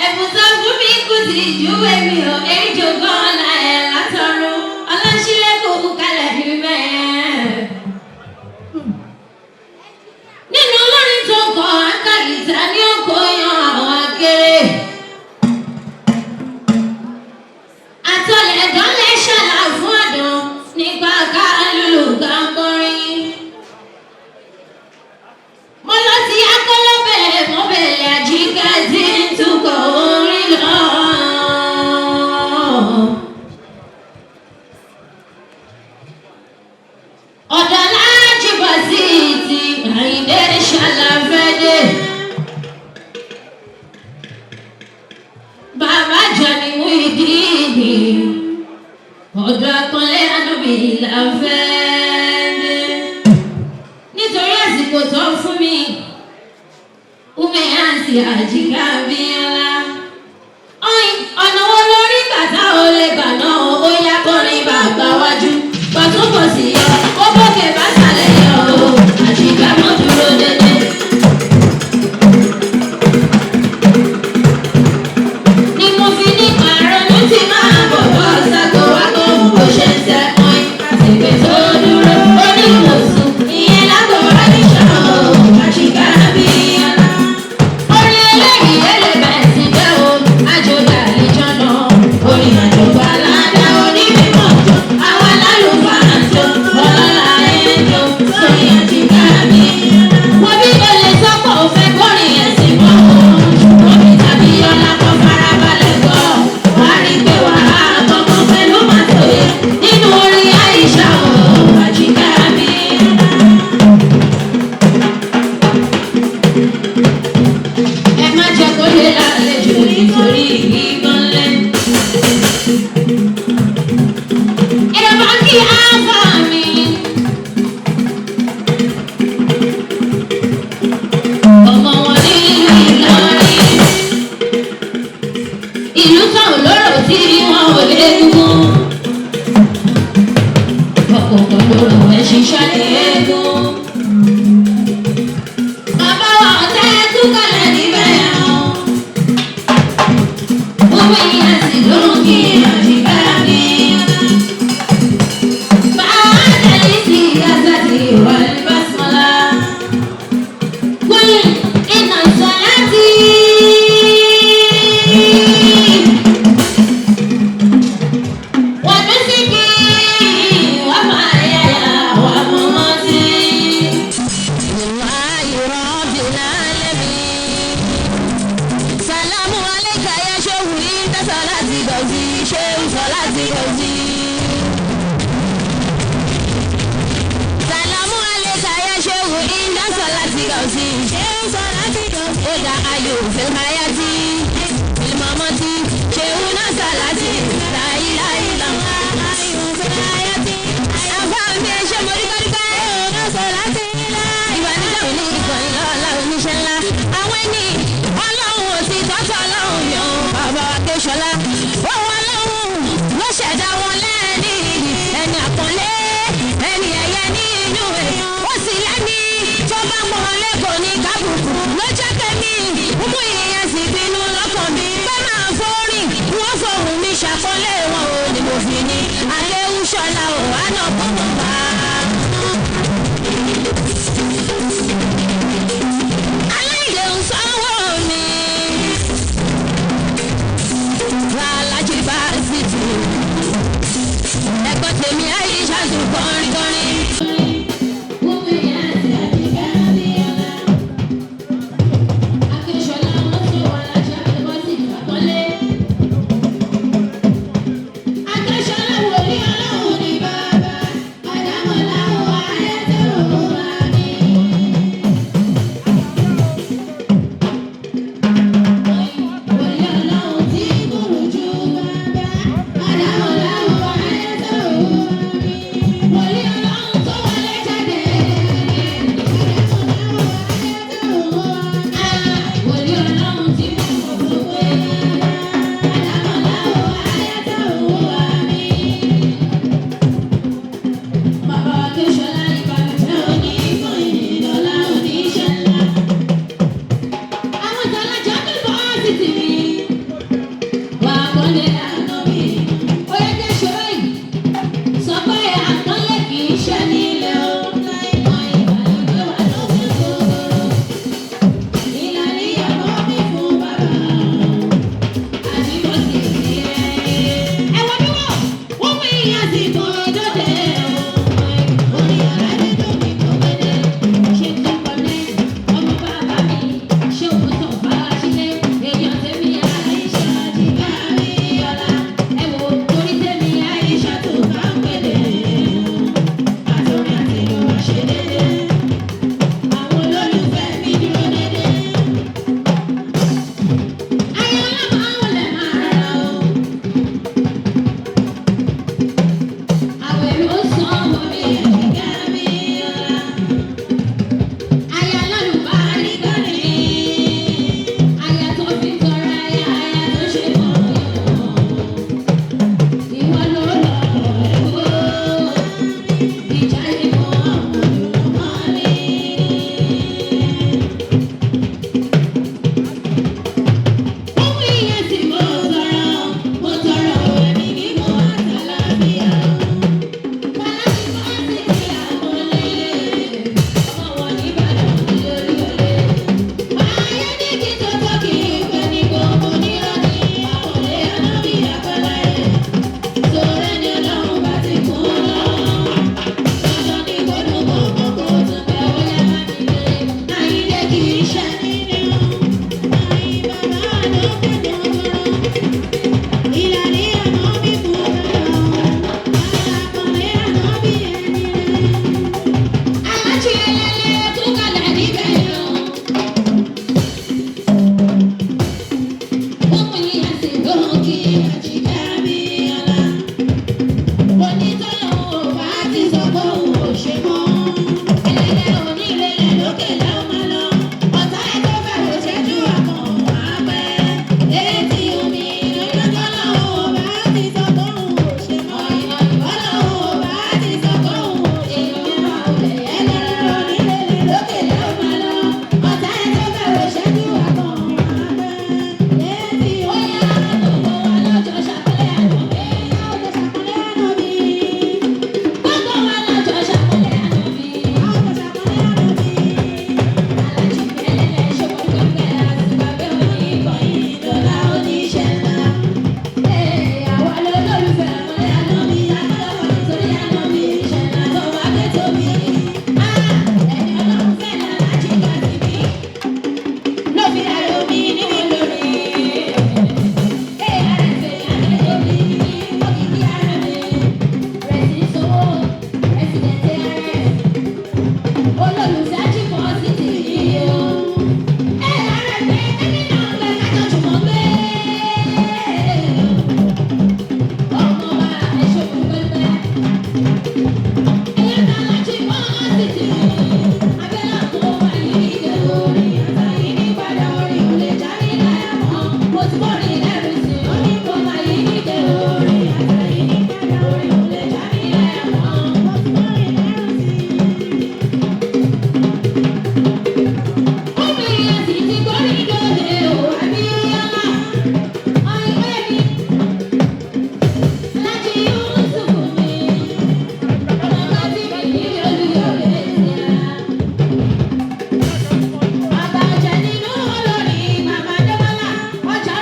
Ẹ̀bùn tó fún mi kù sí ìjúwe mi ò ejò gan la ẹ̀ látọ̀run. Ọlọ́ṣílẹ̀kùn kalẹ̀ fi mẹ́ẹ̀. Nínú olórin tó kọ àkàkìtà ní òkò yan àwọn akéré. Àtọ̀lẹ̀dọ́lẹ̀ ṣàlà fún àdán nípa ká lùlù ká kọrin. Mo lọ sí akọ́lọ́bẹ̀ mọ́bẹ̀lẹ̀ àjíká tí ń tukọ̀ orin lọ. Ọ̀dọ̀ Láàjì Bàsíìtì Àyìndé ṣàlàfẹ́dẹ̀. Bàbá Jani Muyideen, ọ̀dọ̀ Akànlé Ànúbì làfẹ́dẹ̀. Nítorí àsìkò tó ń fún mi, Ume àǹtí Àjíká Bíọ́lá. Ọ̀yìn ọ̀nà wo lórí bàtà ò lè bà náà ó yá kọrin bàgbà wájú. Bọ̀tún kò sí yọ, ó bókè bá sàlẹ̀ yọ o, Àjíká mọ́ dúró dédé. Ni mo fi ní pàrọ̀nù tí máa bọ̀ bọ́ sago wá kó bó ṣe ń tẹ ọyìn àtìgbè tó dúró oníwòsàn ìyẹn lágbo àìsàn o Àjíká Bíọ́lá. Orin eléyìí ẹlẹ́bẹ̀ẹ́ ti jẹ́ o, àjòdà àlejò náà. Orin àjògbà aládá onímọ̀ jọ, àwọn alálùfáà jọ, ọlọ́lá ẹ̀jọ, sórí Àjíká mi. Wọ́n bí o lè sọ́pọ̀ ò fẹ́ gbọ́rin ẹ̀sìn mọ́ o. Ṣùgbọ́n mi tàbí ọlá kan farabalẹ̀ gbọ́. Wà á rí pé wà á kọ́kọ́ pẹ̀lú màá tòye. Nínú orin Àìṣà o, Àjíká mi. Ẹ má jẹ́ kó lè lálejò nítorí ìgbọ́nlẹ̀. Ẹ bá kí áfà mi. Ọmọ wọn nílùú Ìlọrin. Ìlú táwọn lóró tí wọn ò lè gún. Ọ̀pọ̀pọ̀ lóró ẹ̀ ṣiṣẹ́ ní eégún. Bàbá wa ọ̀tẹ́ kú kalẹ̀ níbẹ̀ o. Owó ìyá sì ló ń kí Àjíká mi. Bàbá tẹ̀lé sí Azadi wal Basmala. Kul inna salati. Wa nusuki wa mahyaya wa mamati. Lillahi Rabbil Alamin. Salamu alayka ya Shehu inda salati gauzi, Shehu salati gauzi. Salamu alayka ya Shehu inda salati gauzi, Shehu salati gauzi. Oda ayu fil hayati, fil mamati, Shehu na salati, la ilaha illallah. Ayu fil hayati, àfáà mi ẹ ṣé mo dúpẹ́ dúpẹ́. Shehu na salati, ìbànújẹ́ òní ìkànnì lọ́la oníṣẹ́ ńlá. Àwọn ẹni ọlọ́run ò sì tọ́tọ̀ ọlọ́run yàn bàbá wa Kéṣọlá. Òun ọlọ́run ló ṣẹ̀dá wọn lẹ́ni ẹni àpọ́nlé ẹni ẹ̀yẹ nínú ẹ̀. Ó sì lẹ́ni tó bá pọ́n lẹ́kọ̀ọ́ ní kábùkù ló jẹ́ kẹ́mi. Mú ìyẹn sì bínú lọ́kàn mi pé máa fọ́rìn wọ́n fọ̀hún mi ṣàpọ́nlé wọn ò ní mo fi ní Akéwúṣọlá ò wá náà kó mọ̀ bá. Aláìlè ń sanwó mi. Alájí bá sì tù. Ẹ̀kọ́ tèmi Àyíṣà tún kọrin kọrin. Ume àti Àjíká Bíọ́lá. Akínsọ́lá wọn tó wà lájà ẹ̀kọ́ sí ìfàkọ́lé. Akínsọ́lá wòlíì ọlọ́run ní bàbá. Àdámọ̀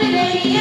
Orílẹ̀ yìí.